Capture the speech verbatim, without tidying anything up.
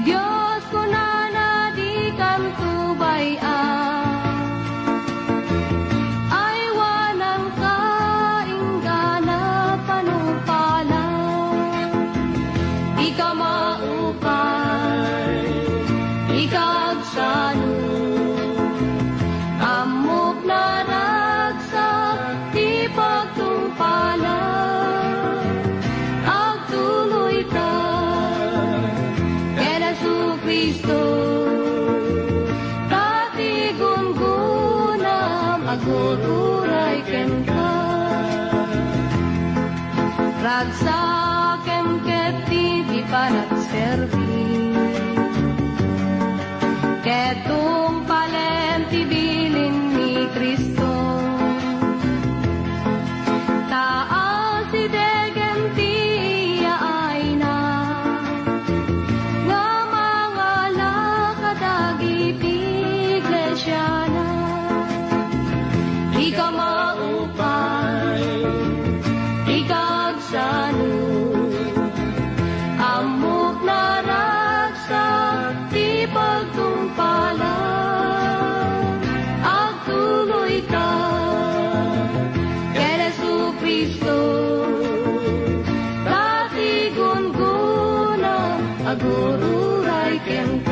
Dios, kunana, dikanto bay-a. Aywananka, inggana panungpala. Ika maupay, ika agsano, ammok naragsak ti pagtungpala. Agtuloyka ken Jesu-Cristo, ta ti gunggonam agur-uray kenka. Ragsakem ket ti, ti panagserbi, ket tungpalem ti bilin ni Cristo. Ta asidegem ti yaayna nga mangala kadagiti iglesiana. Ika maupay, ika agsano, ammok naragsak ti pagtungpala. Agtuloyka ken Jesu-Cristo, ta ti gunggonam agur-uray kenka.